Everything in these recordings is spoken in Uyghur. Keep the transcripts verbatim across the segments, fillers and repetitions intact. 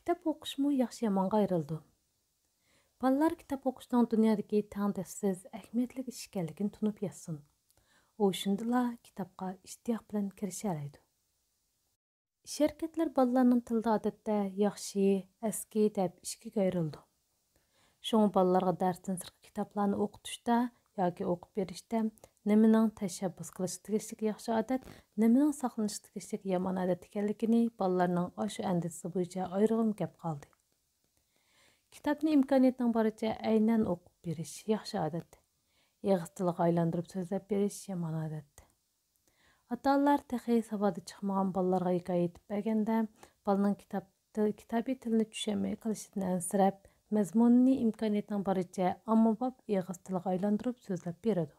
كىتاب ئوقۇشمۇ ياخشى-يامانغا ئايرىلىدۇ. بالىلار كىتاب ئوقۇشنىڭ دۇنيادىكى تەڭداشسىز ئەھمىيەتلىك ئىش ئىكەنلىكىنى تونۇپ يەتسۇن. ئۇ شۇندىلا كىتابقا ئىشتىياق بىلەن كىرىشەلەيدۇ. شىركەتلەر بالىلارنىڭ تىلىدا ئادەتتە ياخشى، ئەسكى دەپ ئىككىگە ئايرىلىدۇ. شۇڭا بالىلارغا دەرستىن سىرتقى كىتابلارنى ئوقۇتۇشتا ياكى ئوقۇپ بېرىشتە نېمىنىڭ تەشەببۇس قىلىشقا تېگىشلىك ياخشى ئادەت، نېمىنىڭ ساقلىنىشقا تېگىشلىك يامان ئادەت ئىكەنلىكىنى بالىلارنىڭ ئاشۇ ئەندىزىسى بويىچە ئايرىغىلى كەپ قالدى. كىتابنى ئىمكانىيەتنىڭ بارىچە ئەينەن ئوقۇپ بېرىش ياخشى ئادەت. ئېغىز تىلىغا ئايلاندۇرۇپ سۆزلەپ بېرىش يامان ئادەت. ئاتا-ئانىلار تېخى ساۋادى چىقمىغان بالىلارغا ھېكايە ئېيتىپ بەرگەندە، بالىنىڭ كىتاب تىل-، كىتابىي تىلنى چۈشەنمەي قېلىشىدىن ئەنسىرەپ، مەزمۇنىنى ئىمكانىيەتنىڭ بارىچە ئاممىباب ئېغىز تىلىغا ئايلاندۇرۇپ سۆزلەپ بېرىدۇ.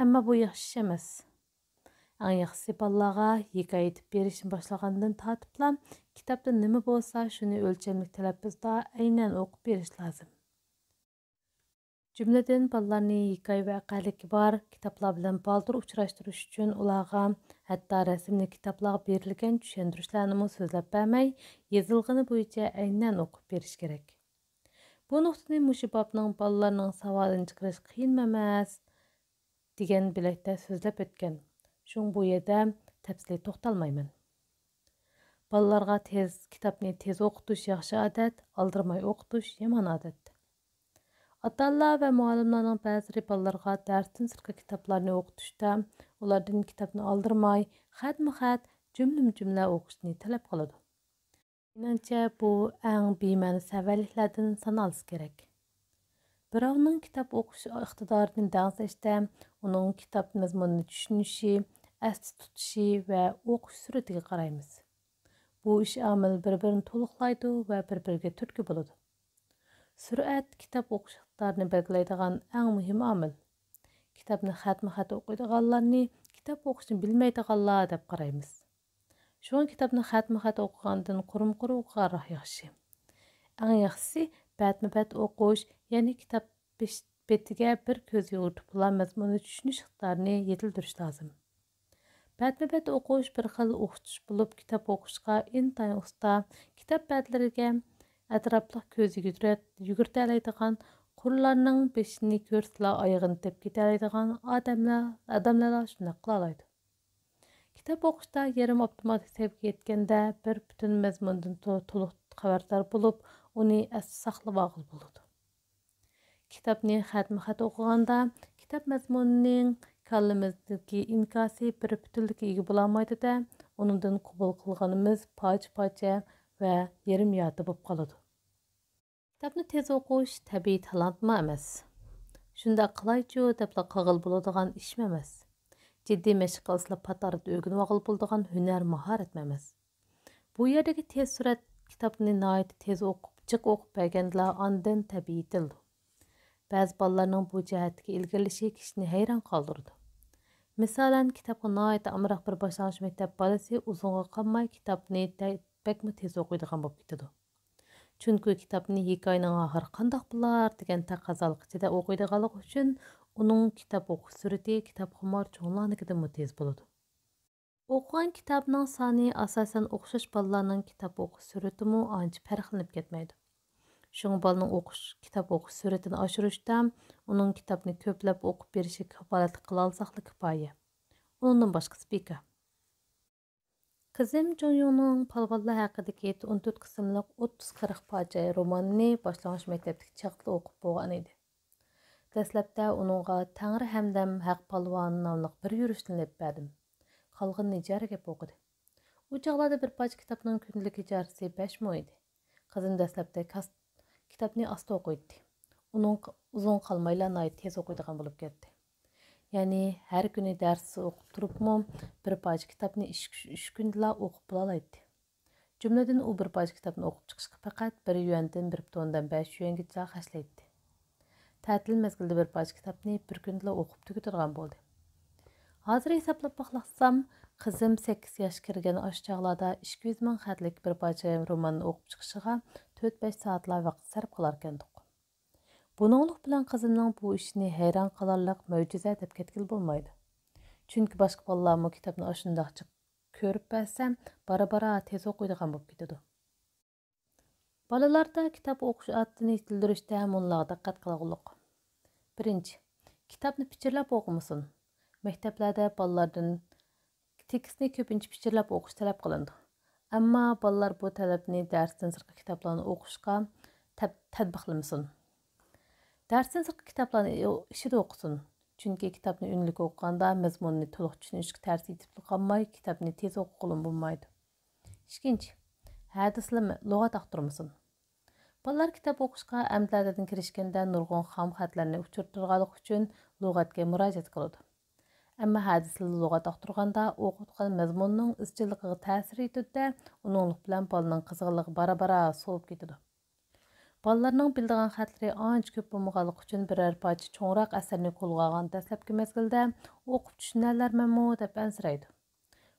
ئەمما بۇ ياخشى ئىش ئەمەس. ئەڭ ياخشىسى بالىلارغا ھېكايە ئېيتىپ بېرىشنى باشلىغاندىن تارتىپلا، كىتابتا نېمە بولسا، شۇنى ئۆلچەملىك تەلەپپۇزدا ئەينەن ئوقۇپ بېرىش لازىم. جۈملىدىن، بالىلارنى ھېكايە ۋەقەلىكى بار كىتابلار بىلەن بالدۇر ئۇچراشتۇرۇش ئۈچۈن ئۇلارغا ھەتتا رەسىملىك كىتابلارغا بېرىلگەن چۈشەندۈرۈشلەرنىمۇ سۆزلەپ بەرمەي، يېزىلغىنى بويىچە ئەينەن ئوقۇپ بېرىش كېرەك. بۇ نۇقتىنى مۇشۇ بابنىڭ بالىلارنىڭ ساۋادىنى چىقىرىش قىيىنمۇ ئەمەس دېگەن بۆلەكتە سۆزلەپ ئۆتكەن. شۇڭا بۇ يەردە تەپسىلىي توختالمايمەن. بالىلارغا تېز، كىتابنى تېز ئوقۇتۇش ياخشى ئادەت، ئالدىرىماي ئوقۇتۇش يامان ئادەت. ئاتا-ئانىلار ۋە مۇئەللىملەرنىڭ بەزىلىرى بالىلارغا دەرستىن سىرتقى كىتابلارنى ئوقۇتۇشتا، ئۇلاردىن كىتابنى ئالدىرىماي، خەتمۇ خەت، جۈملىمۇ جۈملە ئوقۇشنى تەلەپ قىلىدۇ. مېنىڭچە، بۇ ئەڭ بىمەنە سەۋەنلىكلەردىن سانالسا كېرەك. بىراۋنىڭ كىتاب ئوقۇش ئىقتىدارىنى دەڭسەشتە، ئۇنىڭ كىتاب مەزمۇنىنى چۈشىنىشى، ئەستە تۇتۇشى ۋە ئوقۇش سۈرئىتىگە قارايمىز. بۇ ئۈچ ئامىل بىر-بىرىنى تولۇقلايدۇ ۋە بىر-بىرىگە تۈرتكە بولىدۇ. سۈرئەت كىتاب ئوقۇش ئىقتىدارىنى بەلگىلەيدىغان ئەڭ مۇھىم ئامىل. كىتابنى خەتمۇ خەت ئوقۇيدىغانلارنى كىتاب ئوقۇشنى بىلمەيدىغانلار دەپ قارايمىز. شۇڭا كىتابنى خەتمۇ خەت ئوقۇغاندىن قۇرۇم قۇرۇ ئوقۇغانراق ياخشى. ئەڭ ياخشىسى بەتمۇ بەت ئوقۇش، يەنى كىتاب بېش-، بېتىگە بىر كۆز يۈگۈرتۈپلا مەزمۇننى چۈشىنىش ئىقتىدارىنى يېتىلدۈرۈش لازىم. بەتمۇ بەت ئوقۇش بىر خىل ئوخشىتىش بولۇپ، كىتاب ئوقۇشقا ئىنتايىن ئۇستا، كىتاب بەتلىرىگە ئەتراپلىق كۆز يۈگۈرە-، يۈگۈرتەلەيدىغان، قۇرلارنىڭ بېشىنى كۆرسىلا ئايىغىنى تېپىپ كېتەلەيدىغان ئادەملەر، ئادەملەرلا شۇنداق قىلالايدۇ. كىتاب ئوقۇشتا يېرىم ئاپتوماتىك سەۋىيەگە يەتكەندە، بىر پۈتۈن مەزمۇندىن تو-، تولۇق خەۋەردار بولۇپ، ئۇنى ئەستە ساقلىۋالغىلى بولىدۇ. كىتابنى خەتمۇ خەت ئوقۇغاندا، كىتاب مەزمۇنىنىڭ كاللىمىزدىكى ئىنكاسى بىر پۈتۈنلۈككە ئىگە بولالمايدۇ-دە، ئۇنىڭدىن قوبۇل قىلغىنىمىز پارچە-پارچە ۋە يېرىم يارتى بولۇپ قالىدۇ. كىتابنى تېز ئوقۇش تەبىئىي تالانتمۇ ئەمەس. شۇنداق قىلايچۇ دەپلا قىلغىلى بولىدىغان ئىشمۇ ئەمەس. جىددىي مەشىق قىلسىلا پات ئارىدا ئۆگىنىۋالغىلى بولىدىغان ھۈنەر، ماھارەتمۇ ئەمەس. بۇ يەردىكى تېز سۈرئەت كىتابنى ناھايىتى تېز ئوقۇپ، جىق ئوقۇپ بەرگەندىلا ئاندىن تەبىئىي يېتىلىدۇ. بەزى بالىلارنىڭ بۇ جەھەتتىكى ئىلگىرىلىشى كىشىنى ھەيران قالدۇرىدۇ. مىسالەن، كىتابقا ناھايىتى ئامراق بىر باشلانغۇچ مەكتەپ بالىسى ئۇزۇنغا قالماي كىتابنى تە-، بەكمۇ تېز ئوقۇيدىغان بولۇپ كېتىدۇ. چۈنكى كىتابنى ھېكايىنىڭ ئاخىرى قانداق بولار دېگەن تەقەززالىق ئىچىدە ئوقۇيدىغانلىقى ئۈچۈن، ئۇنىڭ كىتاب ئوقۇش سۈرئىتى كىتابخۇمار چوڭلارنىڭكىدىنمۇ تېز بولىدۇ. ئوقۇغان كىتابنىڭ سانى ئاساسەن ئوخشاش بالىلارنىڭ كىتاب ئوقۇش سۈرئىتىمۇ ئانچە پەرقلىنىپ كەتمەيدۇ. شۇڭا بالىنىڭ ئوقۇش، كىتاب ئوقۇش سۈرئىتىنى ئاشۇرۇشتا ئۇنىڭ كىتابنى كۆپلەپ ئوقۇپ بېرىشىگە كاپالەتلىك قىلالىساقلا كۇپايە. ئۇنىڭدىن باشقىسى بىكار. قىزىم جۇڭيۇڭنىڭ پالۋانلار ھەققىدىكى ئون تۆت قىسىملىق ئوتتۇز قىرىق پارچە روماننى باشلانغۇچ مەكتەپتىكى چاغدىلا ئوقۇپ بولغان ئىدى. دەسلەپتە ئۇنىڭغا تەڭرى ھەمدەم ھەق پالۋان ناملىق بىر يۈرۈشنى ئېلىپ بەردىم. قالغىنىنى ئىجارىگە ئوقۇدى. ئۇ چاغلاردا بىر پارچە كىتابنىڭ كۈندىلىك ئىجارىسى بەش مو ئىدى. قىزىم دەسلەپتە كاس-، كىتابنى ئاستا ئوقۇيتتى. ئۇنىڭ ق-، ئۇزۇن قالمايلا ناھايىتى تېز ئوقۇيدىغان بولۇپ كەتتى. يەنى ھەر كۈنى دەرس ئوقۇپ تۇرۇپمۇ بىر پارچە كىتابنى ئىش-، ئۈچ كۈندىلا ئوقۇپ بولالايتتى. جۈملىدىن ئۇ بىر پارچە كىتابنى ئوقۇپ چىقىشقا پەقەت بىر يۈەندىن بىر پۈتۈن ئوندىن بەش يۈەنگىچە خەجلەيتتى. تەتىل مەزگىلىدە بىر پارچە كىتابنى بىر كۈندىلا ئوقۇپ تۈگىتىدىغان بولدى. ھازىر ھېسابلاپ باقسام، قىزىم سەككىز ياشقا كىرگەن ئاشۇ چاغلاردا ئىككى يۈز مىڭ خەتلىك بىر پارچە روماننى ئوقۇپ چىقىشىغا تۆت-بەش سائەتلا ۋاقىت سەرپ قىلاركەندۇق. بۇنىڭلىق بىلەن قىزىمنىڭ بۇ ئىشىنى ھەيران قالارلىق مۆجىزە دەپ كەتكىلى بولمايدۇ. چۈنكى باشقا بالىلارمۇ كىتابنى ئاشۇنداق جىق كۆرۈپ بەرسە، بارا-بارا تېز ئوقۇيدىغان بولۇپ كېتىدۇ. بالىلاردا كىتاب ئوقۇش ئادىتىنى يېتىلدۈرۈشتە مۇنۇلارغا دىققەت قىلغۇلۇق. بىرىنچى، كىتابنى پىچىرلاپ ئوقۇمىسۇن. مەكتەپلەردە بالىلاردىن تېكىستنى كۆپىنچە پىچىرلاپ ئوقۇش تەلەپ قىلىنىدۇ. ئەمما بالىلار بۇ تەلەپنى دەرستىن سىرتقى كىتابلارنى ئوقۇشقا تەب-، تەتبىقلىمىسۇن. دەرستىن سىرتقى كىتابلارنى ئىچىدە ئوقۇسۇن. چۈنكى كىتابنى ئۈنلۈك ئوقۇغاندا مەزمۇننى تولۇق چۈشىنىشكە تەرس يېتىپلا قالماي، كىتابنى تېز ئوقۇغىلىمۇ بولمايدۇ. ئىككىنچى، ھەدىسلىمە، لۇغەت ئاختۇرمىسۇن. بالىلار كىتاب ئوقۇشقا ئەمدىلەردىن كىرىشكەندە نۇرغۇن خام خەتلەرنى ئۇچرىتىدىغانلىقى ئۈچۈن لۇغەتكە مۇراجىئەت قىلىدۇ. ئەمما ھەدىسلىرى لۇغەت ئاختۇرغاندا ئوقۇتقان مەزمۇننىڭ ئىزچىللىقىغا تەسىر يېتىدۇ-دە، ئۇنىڭلىق بىلەن بالىنىڭ قىزغىنلىقى بارا-بارا سوۋۇپ كېتىدۇ. بالىلارنىڭ بىلىدىغان خەتلىرى ئانچە كۆپ بولمىغانلىقى ئۈچۈن بىرەر پارچە چوڭراق ئەسەرنى قولغا ئالغان دەسلەپكى مەزگىلدە ئوقۇپ چۈشىنەلەرمەنمۇ دەپ ئەنسىرەيدۇ.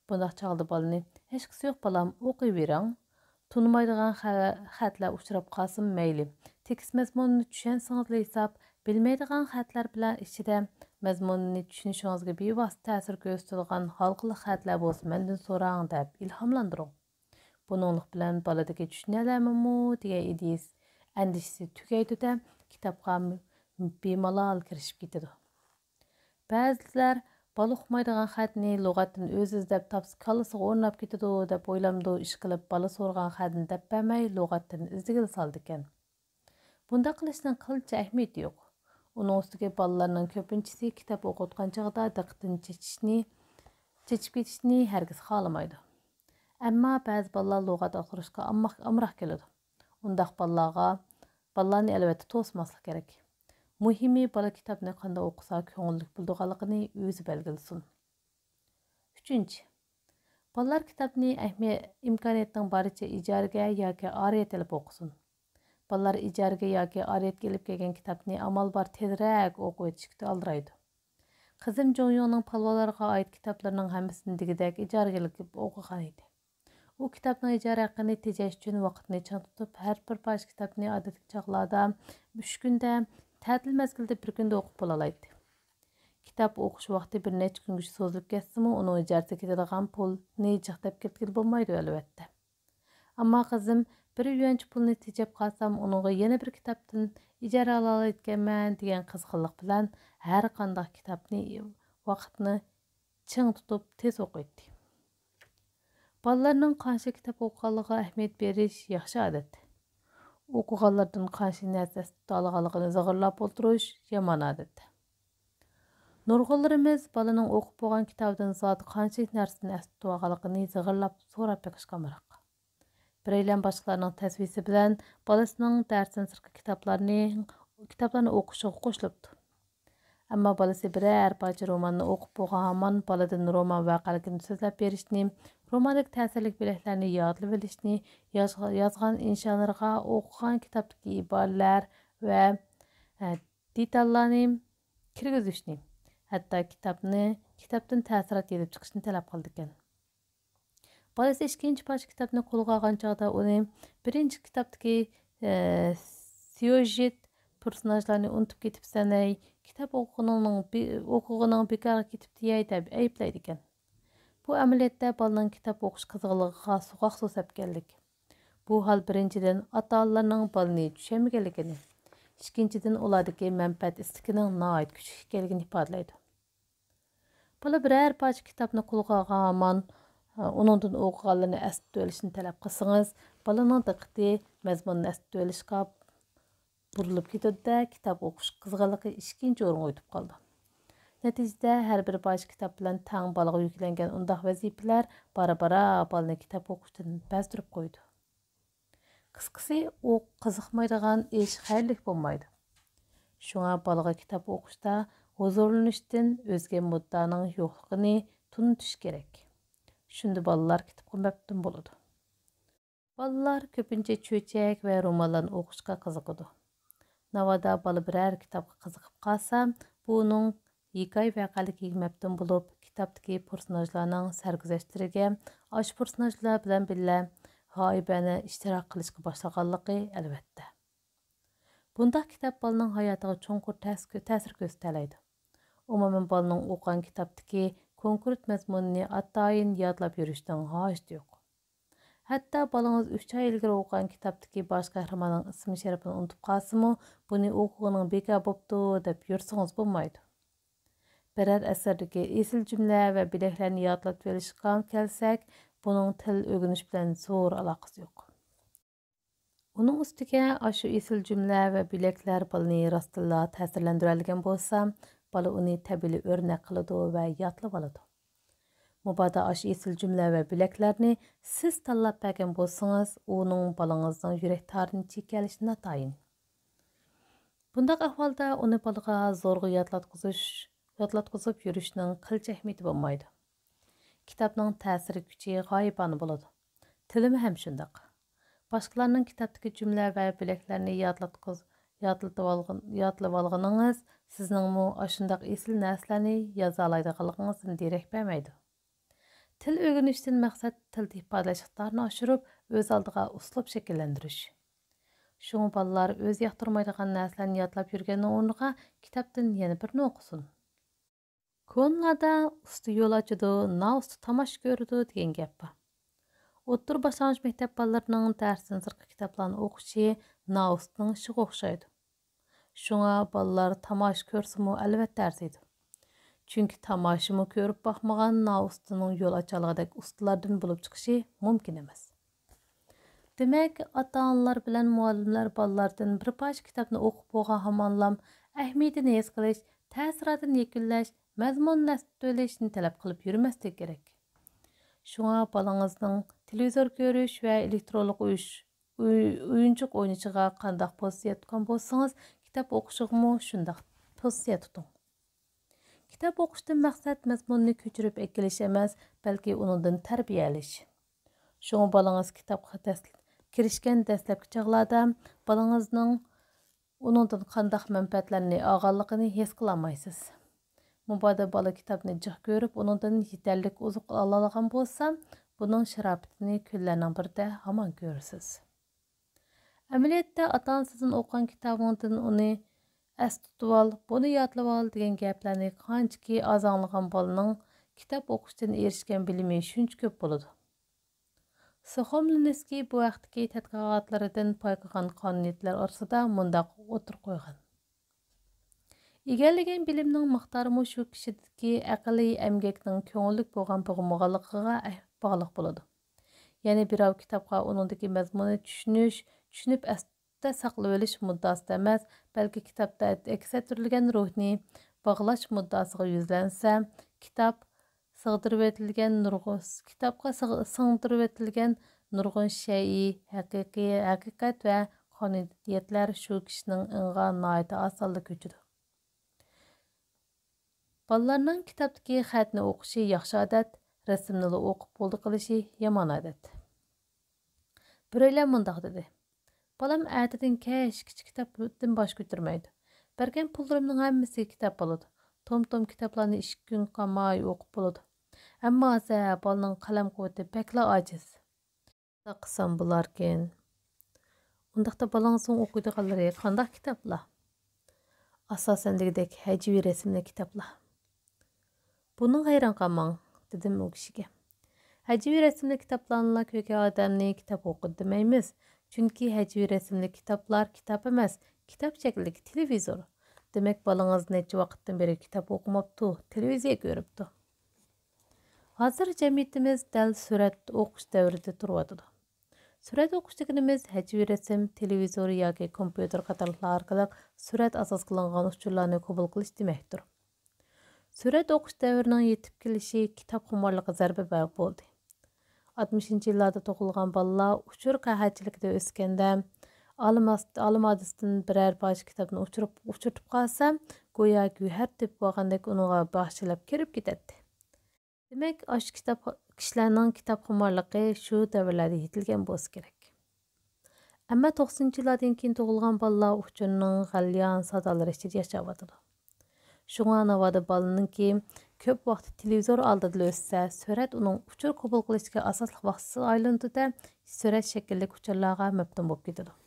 بۇنداق چاغدا بالىنى، «ھېچقىسى يوق، بالام، ئوقۇيۋېرىڭ. تونۇمايدىغان خە-، خەتلەر ئۇچراپ قالسىمۇ مەيلى. تېكىست مەزمۇنىنى چۈشەنسىڭىزلا ھېساب، بىلمەيدىغان خەتلەر بىلەن ئىچىدە مەزمۇننى چۈشىنىشىڭىزگە بىۋاسىتە تەسىر كۆرسىتىدىغان ھالقىلىق خەتلەر بولسا مەندىن سوراڭ» دەپ ئىلھاملاندۇرۇڭ. بۇنىڭلىق بىلەن بالىدىكى «چۈشىنەلەرمەنمۇ؟» دېگەن ئىدىيىسى، ئەندىشىسى تۈگەيدۇ-دە، كىتابقا بىمالال كىرىشىپ كېتىدۇ. بەزىلەر، «بالا ئۇقمايدىغان خەتنى لۇغەتتىن ئۆزى ئىزدەپ تاپسا كاللىسىغا ئورناپ كېتىدۇ» دەپ ئويلامدۇ، ئىشقىلىپ بالا سورىغان خەتنى دەپ بەرمەي لۇغەتتىن ئىزدىگىلى سالىدىكەن. بۇنداق قىلىشنىڭ قىلچە ئەھمىيىتى يوق. ئۇنىڭ ئۈستىگە بالىلارنىڭ كۆپىنچىسى كىتاب ئوقۇتقان چېغىدا دىققىتىنى چېچىشنى، چېچىپ كېتىشنى ھەرگىز خالىمايدۇ. ئەمما بەزى بالىلار لۇغەت ئاختۇرۇشقا ئامراق، ئامراق كېلىدۇ. ئۇنداق بالىلارغا، بالىلارنى ئەلۋەتتە توسماسلىق كېرەك. مۇھىمى بالا كىتابنى قانداق ئوقۇسا كۆڭۈللۈك بولىدىغانلىقىنى ئۆزى بەلگىلىسۇن. ئۈچىنچى، بالىلار كىتابنى ئەھمىيە-، ئىمكانىيەتنىڭ بارىچە ئىجارىگە ياكى ئارىيەت ئېلىپ ئوقۇسۇن. بالىلار ئىجارىگە ياكى ئارىيەتكە ئېلىپ كەلگەن كىتابنى ئامال بار تېزرەك ئوقۇۋېتىشكە ئالدىرايدۇ. قىزىم جۇڭيۇڭنىڭ پالۋانلارغا ئائىت كىتابلىرىنىڭ ھەممىسىنى دېگۈدەك ئىجارىگە ئېلىپ ئوقۇغان ئىدى. ئۇ كىتابنىڭ ئىجارە ھەققىنى تېجەش ئۈچۈن ۋاقىتنى چىڭ تۇتۇپ، ھەر بىر پارچە كىتابنى ئادەتتىكى چاغلاردا ئۈچ كۈندە، تەتىل مەزگىلدە بىر كۈندە ئوقۇپ بولالايتتى. كىتاب ئوقۇش ۋاقتى بىر نەچچە كۈنگىچە سوزۇلۇپ كەتسىمۇ، ئۇنىڭ ئىجارىسىگە كېتىدىغان پۇلنى جىق دەپ كەتكىلى بولمايدۇ، ئەلۋەتتە. ئەمما قىزىم، «بىر يۈەنچە پۇلنى تېجەپ قالسام، ئۇنىڭغا يەنە بىر كىتابتىن ئىجارە ئالالايدىكەنمەن» دېگەن قىزغىنلىق بىلەن ھەر قانداق كىتابنى، ۋاقىتنى چىڭ تۇتۇپ تېز ئوقۇيتتى. بالىلارنىڭ قانچىلىك كىتاب ئوقۇغانلىقىغا ئەھمىيەت بېرىش ياخشى ئادەت. ئوقۇغانلىرىدىن قانچىلىك نەرسە ئەستە تۇتالىغانلىقىنى زىغىرلاپ ئولتۇرۇش يامان ئادەت. نۇرغۇنلىرىمىز بالىنىڭ ئوقۇپ بولغان كىتابىدىن زادى قانچىلىك نەرسىنى ئەستە تۇتۇۋالغانلىقىنى زىغىرلاپ سوراپ بېقىشقا ئامراق. بىرەيلەن باشقىلارنىڭ تەسۋىسى بىلەن بالىسىنىڭ دەرستىن سىرتقى كىتابلارنى، كىتابلارنى ئوقۇشىغا قوشۇلۇپتۇ. ئەمما بالىسى بىرەر پارچە روماننى ئوقۇپ بولغان ھامان بالىدىن رومان ۋەقەلىكىنى سۆزلەپ بېرىشنى، روماندىكى تەسىرلىك بۆلەكلەرنى يادلىۋېلىشنى، ياز-، يازغان ئىنشالىرىغا ئوقۇغان كىتابتىكى ئىبارىلەر ۋە، ئە، دېتاللارنى كىرگۈزۈشنى، ھەتتا كىتابنى، كىتابتىن تەسىرات يېزىپ چىقىشنى تەلەپ قىلىدىكەن. بالىسى ئىككىنچى پارچە كىتابنى قولىغا ئالغان چاغدا ئۇنى بىرىنچى كىتابتىكى، ئە، سيۇژېت، پېرسوناژلارنى ئۇنتۇپ كېتىپسەن-ھەي، كىتاب ئوقۇغىنىڭ بى-، ئوقۇغىنىڭ بىكارغا كېتىپتۇ-ھەي دەپ ئەيىبلەيدىكەن. بۇ ئەمەلىيەتتە بالىنىڭ كىتاب ئوقۇش قىزغىنلىقىغا سوغۇق سۇ سەپكەنلىك. بۇ ھال بىرىنچىدىن ئاتا-ئانىلارنىڭ بالىنى چۈشەنمىگەنلىكىنى، ئىككىنچىدىن ئۇلاردىكى مەنپەئەت ئىستىكىنىڭ ناھايىتى كۈچلۈك ئىكەنلىكىنى ئىپادىلەيدۇ. بالا بىرەر پارچە كىتابنى قولىغا ئالغان ھامان، ئۇنىڭدىن ئوقۇغانلىرىنى ئەستە تۇتۇۋېلىشنى تەلەپ قىلسىڭىز، بالىنىڭ دىققىتى مەزمۇننى ئەستە تۇتۇۋېلىشقا بۇرۇلۇپ كېتىدۇ-دە، كىتاب ئوقۇش قىزغىنلىقى ئىككىنچى ئورۇنغا ئۆتۈپ قالىدۇ. نەتىجىدە، ھەر بىر پارچە كىتاب بىلەن تەڭ بالىغا يۈكلەنگەن ئۇنداق ۋەزىپىلەر بارا-بارا بالىنى كىتاب ئوقۇشتىن بەزدۈرۈپ قويىدۇ. قىسقىسى، ئۇ قىزىقمايدىغان ئىش خەيرلىك بولمايدۇ. شۇڭا بالىغا كىتاب ئوقۇشتا ھۇزۇرلىنىشتىن ئۆزگە مۇددىئانىڭ يوقلۇقىنى تونۇتۇش كېرەك. شۇندىن بالىلار كىتابقا مەپتۇن بولىدۇ. بالىلار كۆپىنچە چۆچەك ۋە رومانلارنى ئوقۇشقا قىزىقىدۇ. ناۋادا بالا بىرەر كىتابقا قىزىقىپ قالسا، بۇ ئۇنىڭ ھېكايە ۋەقەلىكىگە مەپتۇن بولۇپ، كىتابتىكى پېرسوناژلارنىڭ سەرگۈزەشتلىرىگە، ئاشۇ پېرسوناژلار بىلەن بىللە غايىبانە ئىشتىراك قىلىشقا باشلىغانلىقى ئەلۋەتتە. بۇنداق كىتاب بالىنىڭ ھاياتىغا چوڭقۇر تەس-، تەسىر كۆرسىتەلەيدۇ. ئومۇمەن، بالىنىڭ ئوقۇغان كىتابتىكى كونكرېت مەزمۇننى ئاتايىن يادلاپ يۈرۈشنىڭ ھاجىتى يوق. ھەتتا بالىڭىز ئۈچ ئاي ئىلگىرى ئوقۇغان كىتابتىكى باش قەھرىماننىڭ ئىسمى شەرىپىنى ئۇنتۇپ قالسىمۇ، بۇنى ئوقۇغىنىڭ بىكار بوپتۇ دەپ يۈرسىڭىز بولمايدۇ. بىرەر ئەسەردىكى ئېسىل جۈملە ۋە بۆلەكلەرنى يادلىتىۋېلىشقا كەلسەك، بۇنىڭ تىل ئۆگىنىش بىلەن زور ئالاقىسى يوق. ئۇنىڭ ئۈستىگە ئاشۇ ئېسىل جۈملە ۋە بۆلەكلەر بالىنى راستتىنلا تەسىرلەندۈرەلىگەن بولسا، بالا ئۇنى تەبىئىي ئۆرنەك قىلىدۇ ۋە يادلىۋالىدۇ. مۇبادا ئاشۇ ئېسىل جۈملە ۋە بۆلەكلەرنى سىز تاللاپ بەرگەن بولسىڭىز، ئۇنىڭ بالىڭىزنىڭ يۈرەك تارىنى چېكىۋېلىشى ناتايىن. بۇنداق ئەھۋالدا ئۇنى بالىغا زورغا يادلاتقۇزۇش، يادلاتقۇزۇپ يۈرۈشنىڭ قىلچە ئەھمىيىتى بولمايدۇ. كىتابنىڭ تەسىر كۈچى غايىبانە بولىدۇ. تىلىمۇ ھەم شۇنداق. باشقىلارنىڭ كىتابتىكى جۈملە ۋە بۆلەكلەرنى يادلاتقۇز-، يادلىتىۋالغىن-، يادلىۋالغىنىڭىز سىزنىڭمۇ ئاشۇنداق ئېسىل نەرسىلەرنى يازالايدىغانلىقىڭىزدىن دېرەك بەرمەيدۇ. تىل ئۆگىنىشتىن مەقسەت تىلدا ئىپادىلەش ئىقتىدارىنى ئاشۇرۇپ، ئۆز ئالدىغا ئۇسلۇب شەكىللەندۈرۈش. شۇڭا بالىلار ئۆزى ياقتۇرمايدىغان نەرسىلەرنى يادلاپ يۈرگەننىڭ ئورنىغا كىتابتىن يەنە بىرنى ئوقۇسۇن. كونىلاردا «ئۇستا يول ئاچىدۇ، نائۇستا تاماشا كۆرىدۇ» دېگەن گەپ بار. ئوتتۇرا، باشلانغۇچ مەكتەپ بالىلىرىنىڭ دەرستىن سىرتقى كىتابلارنى ئوقۇشى نائۇستىنىڭ ئىشىغا ئوخشايدۇ. شۇڭا بالىلار تاماشا كۆرسىمۇ ئەلۋەتتە ئەرزىيدۇ. چۈنكى تاماشىمۇ كۆرۈپ باقمىغان نائۇستىنىڭ يول ئاچالىغۇدەك ئۇستىلاردىن بولۇپ چىقىشى مۇمكىن ئەمەس. دېمەك، ئاتا-ئانىلار بىلەن مۇئەللىملەر بالىلاردىن بىر پارچە كىتابنى ئوقۇپ بولغان ھامانلام ئەھمىيىتىنى ھېس قىلىش، تەسىراتىنى يەكۈنلەش، مەزمۇنىنى ئەستە تۇتۇۋېلىشنى تەلەپ قىلىپ يۈرمەسلىك كېرەك. شۇڭا بالىڭىزنىڭ تېلېۋىزور كۆرۈش ۋە ئېلېكترونلۇق ئويۇش-، ئوي-، ئويۇنچۇق ئوينىشىغا قانداق پوزىتسىيە تۇتقان بولسىڭىز، كىتاب ئوقۇشىغىمۇ شۇنداق پوزىتسىيە تۇتۇڭ. كىتاب ئوقۇشتىن مەقسەت مەزمۇننى كۆچۈرۈپ ئەكېلىش ئەمەس، بەلكى ئۇنىڭدىن تەربىيە ئېلىش. شۇڭا بالىڭىز كىتابقا دەس-، كىرىشكەن دەسلەپكى چاغلاردا بالىڭىزنىڭ ئۇنىڭدىن قانداق مەنپەئەتلەرنى ئالغانلىقىنى ھېس قىلالمايسىز. مۇبادا بالا كىتابنى جىق كۆرۈپ، ئۇنىڭدىن يېتەرلىك ئوزۇق ئالالىغان بولسا، بۇنىڭ شاراپىتىنى كۈنلەرنىڭ بىرىدە ھامان كۆرىسىز. ئەمەلىيەتتە، ئاتا-ئانىسىدىن ئوقۇغان كىتابىڭدىن ئۇنى ئەستە تۇتۇۋال، بۇنى يادلىۋال دېگەن گەپلەرنى قانچىكى ئاز ئاڭلىغان بالىنىڭ كىتاب ئوقۇشتىن ئېرىشكەن بىلىمى شۇنچە كۆپ بولىدۇ. سوخوملىنسكىي بۇ ھەقتىكى تەتقىقاتلىرىدىن پايقىغان قانۇنىيەتلەر ئارىسىدا مۇنداق ئوتتۇرىغا قويغان: ئىگىلىگەن بىلىمنىڭ مىقدارىمۇ شۇ كىشىدىكى ئەقلىي ئەمگەكنىڭ كۆڭۈللۈك بولغان بولمىغانلىقىغا باغلىق بولىدۇ. يەنى بىراۋ كىتابقا ئۇنىڭدىكى مەزمۇننى چۈشىنىش، چۈشىنىپ ئەستە ساقلىۋېلىش مۇددىئاسىدا ئەمەس، بەلكى كىتابتا ئەكس ئەتتۈرۈلگەن روھنى باغلاش مۇددىئاسىغا يۈزلەنسە، كىتاب سىغدۇرۇۋېتىلگەن نۇرغۇن، كىتابقا سىغ-، سىڭدۈرۈۋېتىلگەن نۇرغۇن شەيئى، ھەقىقىي، ھەقىقەت ۋە قانۇنىيەتلەر شۇ كىشىنىڭ ئېڭىغا ناھايىتى ئاسانلا كۆچىدۇ. بالىلارنىڭ كىتابتىكى خەتنى ئوقۇشى ياخشى ئادەت، رەسىمنىلا ئوقۇپ بولدى قىلىشى يامان ئادەت. بىرەيلەن مۇنداق دېدى: «بالام ئەتىدىن كەچكىچە كىتابتىن باش كۆتۈرمەيدۇ. بەرگەن پۇللىرىمنىڭ ھەممىسىگە كىتاب بولىدۇ. توم-توم كىتابلارنى ئىككى كۈن قالماي ئوقۇپ بولىدۇ. ئەمما ھازىر بالىنىڭ قەلەم قۇۋۋىتى بەكلا ئاجىز.» «قانداق قىلسام بولاركىن؟ ئۇنداقتا بالىڭىزنىڭ ئوقۇيدىغانلىرى قانداق كىتابلار؟» «ئاساسەن دېگۈدەك ھەجۋىي رەسىملىك كىتابلار.» «بۇنىڭغا ھەيران قالماڭ»، دېدىم ئۇ كىشىگە. «ھەجۋىي رەسىملىك كىتابلارنىلا كۆرگەن ئادەمنى كىتاب ئوقۇيدۇ دېمەيمىز. چۈنكى ھەجۋىي رەسىملىك كىتابلار كىتاب ئەمەس، كىتاب شەكلىدىكى تېلېۋىزور. دېمەك، بالىڭىز نەچچە ۋاقىتتىن بېرى كىتاب ئوقۇماپتۇ، تېلېۋىزىيە كۆرۈپتۇ.» ھازىر جەمئىيىتىمىز دەل سۈرەت ئوقۇش دەۋرىدە تۇرۇۋاتىدۇ. سۈرەت ئوقۇش دېگىنىمىز ھەجۋىي رەسىم، تېلېۋىزور ياكى كومپيۇتېر قاتارلىقلار ئارقىلىق سۈرەت ئاساس قىلىنغان ئۇچۇرلارنى قوبۇل قىلىش دېمەكتۇر. سۈرەت ئوقۇش دەۋرىنىڭ يېتىپ كېلىشى كىتاب خۇمارلىقى زەربە بەرىپ بولدى. ئاتمىشىنچى يىللاردا تۇغۇلغان بالىلار ئۇچۇر قەھەتچىلىكىدە ئۆسكەندە، ئالىماس-، ئالىمادىستىن بىرەر پارچە كىتابنى ئۇچۇرۇپ، ئۇچرىتىپ قالسا، گويا گۆھەر تېپىپ ئالغاندەك ئۇنىڭغا باغچىلاپ كىرىپ كېتەتتى. دېمەك، ئاشۇ كىتاب، كىشىلەرنىڭ كىتاب خۇمارلىقى شۇ دەۋرلەردە يېتىلگەن بولسا كېرەك. ئەمما توقسىنىنچى يىللاردىن كېيىن تۇغۇلغان بالىلار ئۇچۇرنىڭ غەليان سادالىرى ئىچىدە ياشاۋاتىدۇ. شۇڭا ناۋادا بالىنىڭكى كۆپ ۋاقتى تېلېۋىزور ئالدىدىلا ئۆتسە، سۈرەت ئۇنىڭ ئۇچۇر قوبۇل قىلىشتىكى ئاساسلىق ۋاسىتىسىگە ئايلىنىدۇ-دە، سۈرەت شەكىللىك ئۇچۇرلارغا مەپتۇن بولۇپ كېتىدۇ.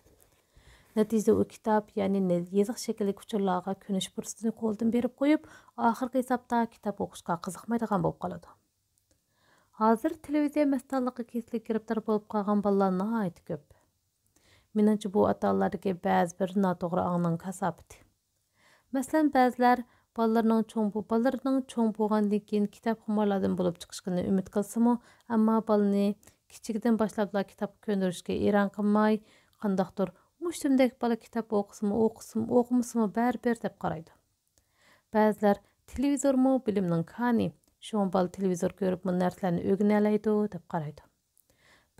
نەتىجىدە ئۇ كىتاب، يەنى نە-، يېزىق شەكلىدىكى ئۇچۇرلارغا كۆنۈش پۇرسىتىنى قولدىن بېرىپ قويۇپ، ئاخىرقى ھېسابتا كىتاب ئوقۇشقا قىزىقمايدىغان بولۇپ قالىدۇ. ھازىر تېلېۋىزىيە مەستانلىقى كېسىلىگە گىرىپتار بولۇپ قالغان بالىلار ناھايىتى كۆپ. مېنىڭچە، بۇ ئاتا-ئانىلاردىكى بەزى بىر ناتوغرا ئاڭنىڭ كاساپىتى. مەسىلەن، بەزىلەر بالىلىرىنىڭ چوڭ بو-، بالىلىرىنىڭ چوڭ بولغاندىن كېيىن كىتابخۇمارلاردىن بولۇپ چىقىشىنى ئۈمىد قىلسىمۇ، ئەمما بالىنى كىچىكىدىن باشلاپلا كىتابقا كۆندۈرۈشكە ئېرەن قىلماي، قانداقتۇر مۇشتۇمدەك بالا كىتاب ئوقۇسىمۇ، ئوقۇسىمۇ، ئوقۇمىسىمۇ بەرىبىر دەپ قارايدۇ. بەزىلەر تېلېۋىزورمۇ بىلىمنىڭ كانى، شۇڭا بالا تېلېۋىزور كۆرۈپمۇ نەرسىلەرنى ئۆگىنەلەيدۇ دەپ قارايدۇ.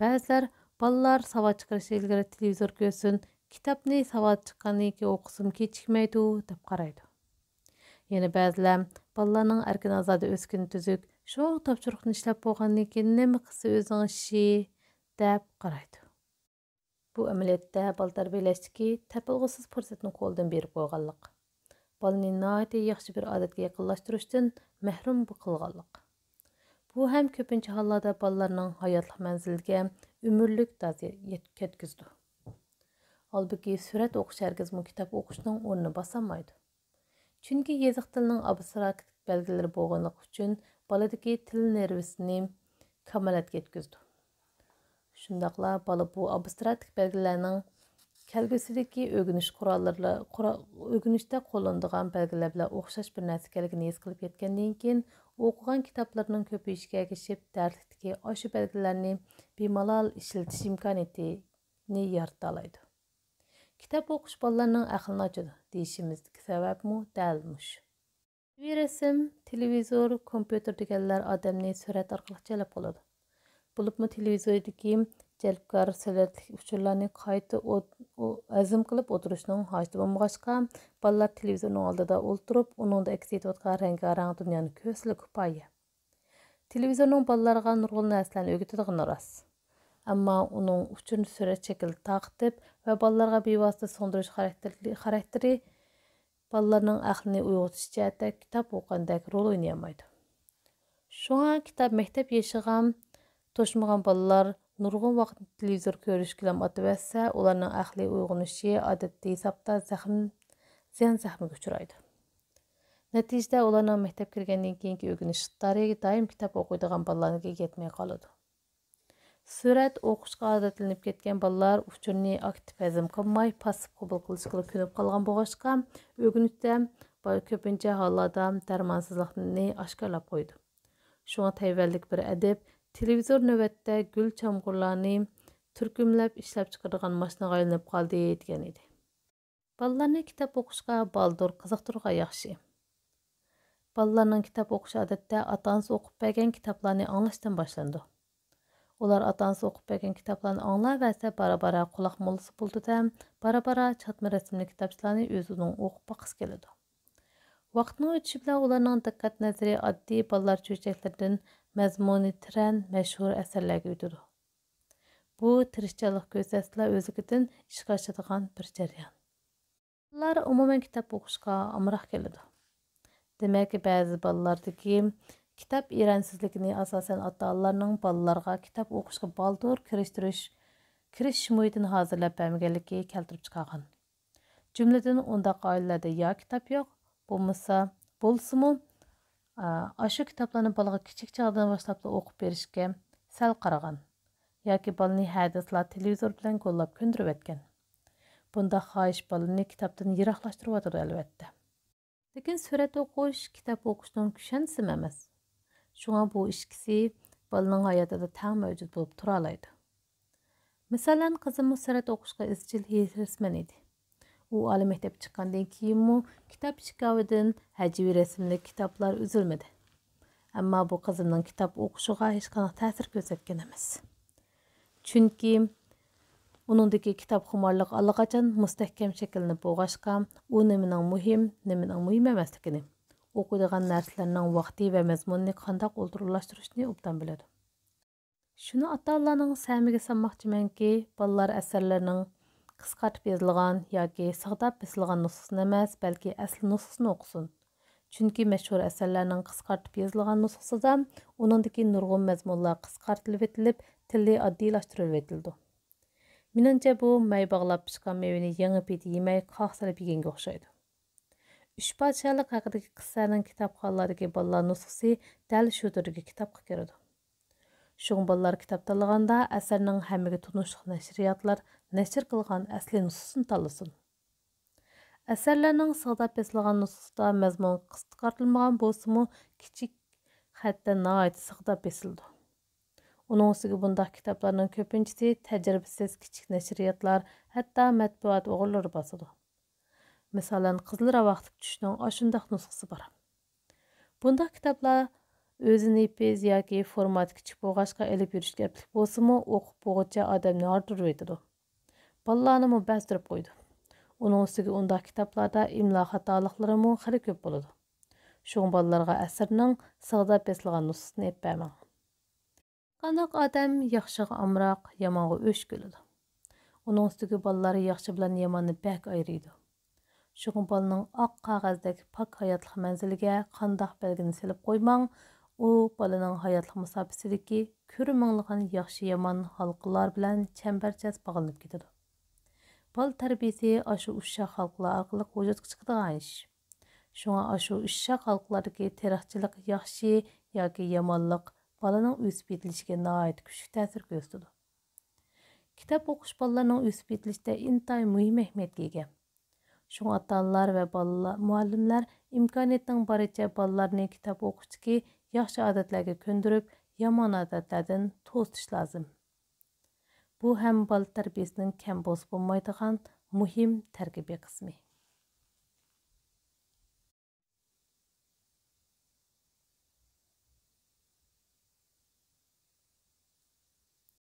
بەزىلەر بالىلار ساۋات چىقىرىش ئىلگىرى تېلېۋىزور كۆرسۇن، كىتابنى ساۋات چىققاندىن كېيىن ئوقۇسىمۇ كېچىكمەيدۇ دەپ قارايدۇ. يەنە بەزىلەر بالىلارنىڭ ئەركىن ئازادە ئۆسكىنى تۈزۈك، شۇ تاپشۇرۇقنى ئىشلەپ بولغاندىن كېيىن نېمە قىلسا ئۆزىنىڭ ئىشى دەپ قارايدۇ. بۇ ئەمەلىيەتتە بالا تەربىيەلەشتىكى تېپىلغۇسىز پۇرسەتنى قولدىن بېرىپ قويغانلىق. بالىنى ناھايىتى ياخشى بىر ئادەتكە يېقىنلاشتۇرۇشتىن مەھرۇم قىلغانلىق. بۇ ھەم كۆپىنچە ھاللاردا بالىلارنىڭ ھاياتلىق مەنزىلىگە ئۆمۈرلۈك داز يەت-، كەتكۈزىدۇ. ھالبۇكى، سۈرەت ئوقۇش ھەرگىزمۇ كىتاب ئوقۇشنىڭ ئورنىنى باسالمايدۇ. چۈنكى يېزىق تىلنىڭ ئابستراكت بەلگىلىرى بولغانلىقى ئۈچۈن بالىدىكى تىل نېرۋىسىنى كامالەتكە يەتكۈزىدۇ. شۇنداقلا بالا بۇ ئابستراكت بەلگىلەرنىڭ كەلگۈسىدىكى ئۆگىنىش قوراللىرى، قورا-، ئۆگىنىشتە قوللىنىدىغان بەلگىلەر بىلەن ئوخشاش بىر نەرسە ئىكەنلىكىنى ھېس قىلىپ يەتكەندىن كېيىن، ئوقۇغان كىتابلىرىنىڭ كۆپىيىشىگە ئەگىشىپ، دەرسلىكتىكى ئاشۇ بەلگىلەرنى بىمالال ئىشلىتىش ئىمكانىيىتىنى يارىتالايدۇ. كىتاب ئوقۇش بالىلارنىڭ ئەقلىنى ئاچىدۇ دېيىشىمىزدىكى سەۋەبمۇ دەل مۇشۇ. تەسۋىرىي رەسىم، تېلېۋىزور، كومپيۇتېر دېگەنلەر ئادەمنى سۈرەت ئارقىلىق جەلپ قىلىدۇ. بولۇپمۇ تېلېۋىزوردىكى جەلپكار سۈرەتلىك ئۇچۇرلارنى قايتا ئوت-، ئو-، ھەزىم قىلىپ ئولتۇرۇشنىڭ ھاجىتى بولمىغاچقا، بالىلار تېلېۋىزورنىڭ ئالدىدا ئولتۇرۇپ، ئۇنىڭدا ئەكس ئېتىۋاتقان رەڭگارەڭ دۇنيانى كۆرسىلا كۇپايە. تېلېۋىزورنىڭ بالىلارغا نۇرغۇن نەرسىلەرنى ئۆگىتىدىغىنى راست. ئەمما ئۇنىڭ ئۇچۇرنى سۈرەت شەكلىدە تارقىتىپ ۋە بالىلارغا بىۋاسىتە سىڭدۈرۈش خاراكتېرلى-، خاراكتېرى بالىلارنىڭ ئەقلىنى ئويغىتىش جەھەتتە كىتاب ئوقۇغاندەك رول ئوينىيالمايدۇ. شۇڭا كىتاب مەكتەپ يېشىغا توشمىغان بالىلار نۇرغۇن ۋاقىتنى تېلېۋىزور كۆرۈشكىلا ئاتىۋەتسە، ئۇلارنىڭ ئەقلىي ئويغىنىشى ئادەتتىي ھېسابتا زەخىم-، زىيان زەخمىگە ئۇچرايدۇ. نەتىجىدە ئۇلارنىڭ مەكتەپكە كىرگەندىن كېيىنكى ئۆگىنىش ئىقتىدارى دائىم كىتاب ئوقۇيدىغان بالىلارنىڭكىگە يەتمەي قالىدۇ. سۈرەت ئوقۇشقا ئادەتلىنىپ كەتكەن بالىلار ئۇچۇرنى ئاكتىپ ھەزىم قىلماي، پاسسىپ قوبۇل قىلىشقىلا كۆنۈپ قالغان بولغاچقا، ئۆگىنىشتە با-، كۆپىنچە ھاللاردا دەرمانسىزلىقنى ئاشكارىلاپ قويىدۇ. شۇڭا تەيۋەنلىك بىر ئەدىب، تېلېۋىزور نۆۋەتتە گۈل چامغۇرلارنى تۈركۈملەپ ئىشلەپ چىقىرىدىغان ماشىنىغا ئايلىنىپ قالدى، دېگەن ئىدى. بالىلارنى كىتاب ئوقۇشقا بالدۇر قىزىقتۇرغان ياخشى. بالىلارنىڭ كىتاب ئوقۇشى ئادەتتە ئاتا-ئانىسى ئوقۇپ بەرگەن كىتابلارنى ئاڭلاشتىن باشلىنىدۇ. ئۇلار ئاتا-ئانىسى ئوقۇپ بەرگەن كىتابلارنى ئاڭلاۋەرسە، بارا-بارا قۇلاق موللىسى بولىدۇ-دە، بارا-بارا چاتما رەسىملىك كىتابچىلارنى ئۆزىنىڭ ئوقۇپ باققۇسى كېلىدۇ. ۋاقىتنىڭ ئۆتۈشى بىلەن ئۇلارنىڭ دىققەت نەزىرى ئاددىي بالىلار چۆچەكلىرىدىن مەزمۇنى تىرەن، مەشھۇر ئەسەرلەرگە ئۆتىدۇ. بۇ تىرىشچانلىق كۆرسەتسىلا ئۆزلۈكىدىن ئىشقا ئاشىدىغان بىر جەريان. بالىلار ئومۇمەن كىتاب ئوقۇشقا ئامراق كېلىدۇ. دېمەك، بەزى بالىلاردىكى كىتاب ئېرەنسىزلىكىنى ئاساسەن ئاتا-ئانىلارنىڭ بالىلارغا كىتاب ئوقۇشقا بالدۇر كىرىشتۈرۈش، كىرىشىش مۇھىتىنى ھازىرلاپ بەرمىگەنلىكى كەلتۈرۈپ چىقارغان. جۈملىدىن ئۇنداق ئائىلىلەردە يا كىتاب يوق، بولمىسا، بولسىمۇ، ئا، ئاشۇ كىتابلارنى بالىغا كىچىك چاغدىن باشلاپلا ئوقۇپ بېرىشكە سەل قارىغان ياكى بالىنى ھە دېسىلا تېلېۋىزور بىلەن گوللاپ كۆندۈرۈۋەتكەن. بۇنداق خاھىش بالىنى كىتابتىن يىراقلاشتۇرۇۋاتىدۇ، ئەلۋەتتە. لېكىن سۈرەت ئوقۇش كىتاب ئوقۇشنىڭ كۈشەندىسىمۇ ئەمەس. شۇڭا بۇ ئىككىسى بالىنىڭ ھاياتىدا تەڭ مەۋجۇت بولۇپ تۇرالايدۇ. مىسالەن، قىزىممۇ سۈرەت ئوقۇشقا ئىزچىل ھېرىسمەن ئىدى. ئۇ ئالىي مەكتەپكە چىققاندىن كېيىنمۇ كىتاب ئىشكاپىدىن ھەجۋىي رەسىملىك كىتابلار ئۈزۈلمىدى. ئەمما بۇ قىزىمنىڭ كىتاب ئوقۇشىغا ھېچقانداق تەسىر كۆرسەتكەن ئەمەس. چۈنكى ئۇنىڭدىكى كىتابخۇمارلىق ئاللىقاچان مۇستەھكەم شەكىللىنىپ بولغاچقا، ئۇ نېمىنىڭ مۇھىم، نېمىنىڭ مۇھىم ئەمەسلىكىنى، ئوقۇيدىغان نەرسىلەرنىڭ ۋاقتى ۋە مەزمۇنىنى قانداق ئورۇنلاشتۇرۇشنى ئوبدان بىلىدۇ. شۇنى ئاتا-ئانىلارنىڭ سەمىگە سالماقچىمەنكى، بالىلار ئەسەرلىرىنىڭ قىسقارتىپ يېزىلغان ياكى سىغداپ بېسىلغان نۇسخىسىنى ئەمەس، بەلكى ئەسلى نۇسخىسىنى ئوقۇسۇن. چۈنكى مەشھۇر ئەسەرلەرنىڭ قىسقارتىپ يېزىلغان نۇسخىسىدا ئۇنىڭدىكى نۇرغۇن مەزمۇنلار قىسقارتىلىۋېتىلىپ، تىلى ئاددىيلاشتۇرۇلۇۋېتىلىدۇ. مېنىڭچە، بۇ مەي باغلاپ پىشقان مېۋىنى يېڭى پېتى يېمەي، قاق سېلىپ يېگەنگە ئوخشايدۇ. ئۈچ پادىشاھلىق ھەققىدىكى قىسسەنىڭ كىتابخانلاردىكى بالىلار نۇسخىسى دەل شۇ تۈردىكى كىتابقا كىرىدۇ. شۇڭا بالىلار كىتاب تاللىغاندا ئەسەرنىڭ ھەممىگە تونۇشلۇق نەشرىياتلار نەشر قىلغان ئەسلىي نۇسخىسىنى تاللىسۇن. ئەسەرلەرنىڭ سىغداپ بېسىلغان نۇسخىسىدا مەزمۇن قىسقارتىلمىغان بولسىمۇ، كىچىك خەتتە ناھايىتى سىغداپ بېسىلىدۇ. ئۇنىڭ ئۈستىگە بۇنداق كىتابلارنىڭ كۆپىنچىسى تەجرىبىسىز كىچىك نەشرىياتلار، ھەتتا مەتبۇئات ئوغرىلىرى باسىدۇ. مىسالەن، قىزىل راۋاق تىپ چۈشنىڭ ئاشۇنداق نۇسخىسى بار. بۇنداق كىتابلار ئۆزى نېپىز ياكى فورماتى كىچىك بولغاچقا ئېلىپ يۈرۈشكە ئەپلىك بولسىمۇ، ئوقۇپ بولغۇچە ئادەمنى ھاردۇرۇۋېتىدۇ. بالىلارنىمۇ بەزدۈرۈپ قويىدۇ. ئۇنىڭ ئۈستىگە ئۇنداق كىتابلاردا ئىملا خاتالىقلىرىمۇ خېلى كۆپ بولىدۇ. شۇڭا بالىلارغا ئەسەرنىڭ سىغداپ بېسىلغان نۇسخىسىنى ئېلىپ بەرمەڭ. قانداق ئادەم ياخشىغا ئامراق، يامانغا ئۆچ كېلىدۇ. ئۇنىڭ ئۈستىگە بالىلار ياخشى بىلەن ياماننى بەك ئايرىيدۇ. شۇڭا بالىنىڭ ئاق قەغەزدەك پاك ھاياتلىق مەنزىلىگە قانداق بەلگىنى سېلىپ قويماڭ، ئۇ بالىنىڭ ھاياتلىق مۇساپىسىدىكى كۆرە مىڭلىغان ياخشى-يامان ھالقىلار بىلەن چەمبەرچاس باغلىنىپ كېتىدۇ. بالا تەربىيىسى ئاشۇ ئۇششاق ھالقىلار ئارقىلىق ۋۇجۇدقا چىقىدىغان ئىش. شۇڭا ئاشۇ ئۇششاق ھالقىلاردىكى تېرىقچىلىق ياخشى ياكى يامانلىق بالىنىڭ ئۆسۈپ يېتىلىشىگە ناھايىتى كۈچلۈك تەسىر كۆرسىتىدۇ. كىتاب ئوقۇش بالىلارنىڭ ئۆسۈپ يېتىلىشىدە ئىنتايىن مۇھىم ئەھمىيەتكە ئىگە. شۇڭا ئاتا-ئانىلار ۋە بالىلار، مۇئەللىملەر ئىمكانىيەتنىڭ بارىچە بالىلارنى كىتاب ئوقۇشتىكى ياخشى ئادەتلەرگە كۆندۈرۈپ، يامان ئادەتلەردىن توسۇتۇش لازىم. بۇ ھەم بالا تەربىيەسىنىڭ كەم بولسا بولمايدىغان مۇھىم تەركىبىي قىسمى.